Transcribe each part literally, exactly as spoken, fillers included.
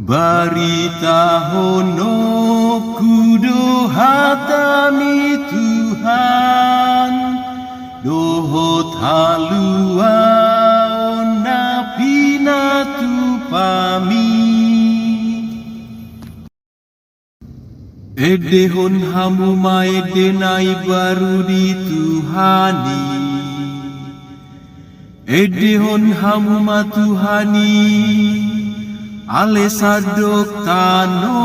Baritahononku do hataMi Tuhan, dohot haluaon na pinatupaMi. Endehon hamu ma ende na imbaru di Tuhan i. Endehon hamu ma Tuhan i, ale sandok tano.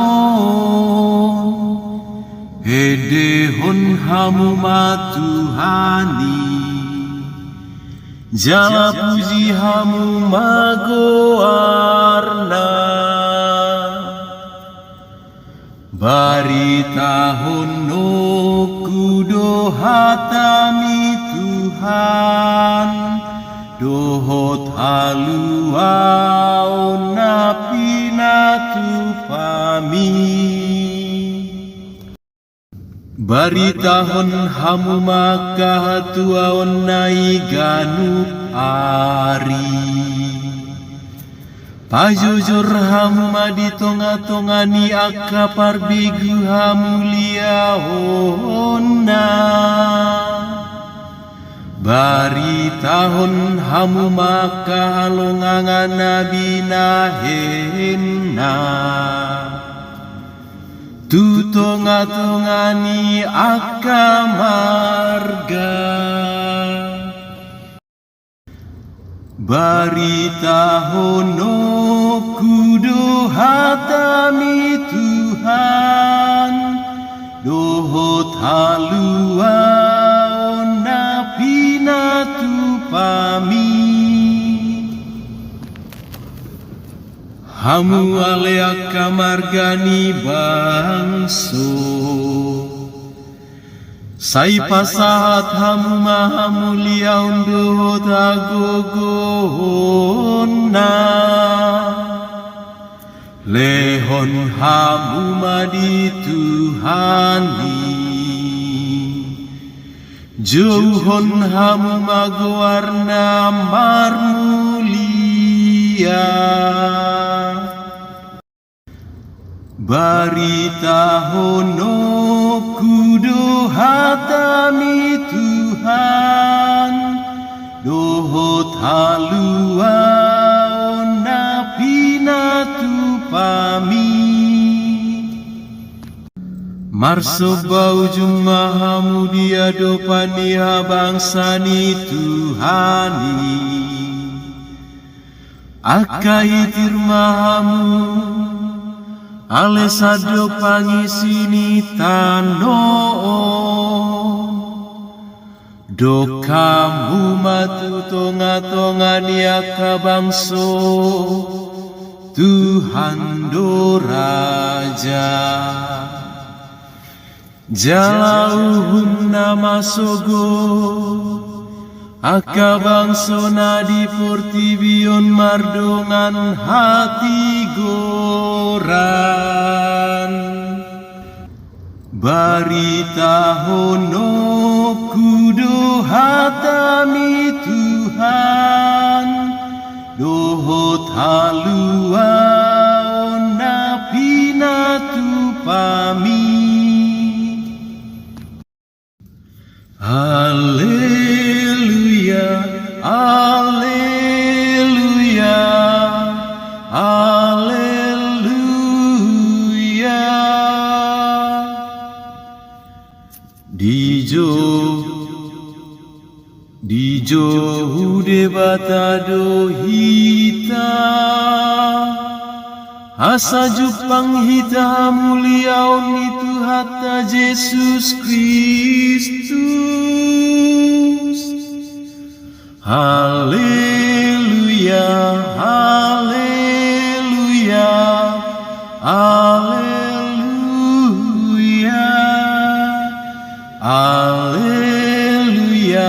Endehon hamu ma Tuhan i, jala puji hamu ma goarna. Baritahononku do hataMi Tuhan, dohot haluaon na pinatupaMi. Baritahon hamu ma angka hatuaonNa i ganup ari. Pajojor hamu ma di tongatonga ni angka parbegu hamuliaonna. Baritahon hamu ma angka halongangan na binahenNa tu tongatonga ni angka marga. Baritahononku do hataMi Tuhan, dohot haluaon na pinatupaMi. Hamu ale angka marga ni bangso, sai pasahat hamu ma hamuliaon dohot hagogoonna. Lehon hamu ma di Tuhan i. Jouhon hamu ma goarNa marmulia. Baritahononku do hataMi Tuhan, dohot haluaon na pinatupaMi. Marsomba ujung ma hamu di adopan ni habangsa ni Tuhan i. Angka itir ma hamu, ale sandok pangisi ni tano on. Dok hamu ma tu tongatonga ni angka bangso, Tuhan do raja. Jala uhum na masogo, angka bangso na di portibi on mardongan hatigoran. Baritahononku do hataMi Tuhan, dohot haluaon na pinatupaMi. Aleluya, aleluya, aleluya. Dijou, dijou Debata do hita, asa jumpang hita hamuliaon ni Tuhanta Jesus Kristus. Haleluya, haleluya, haleluya, haleluya, haleluya.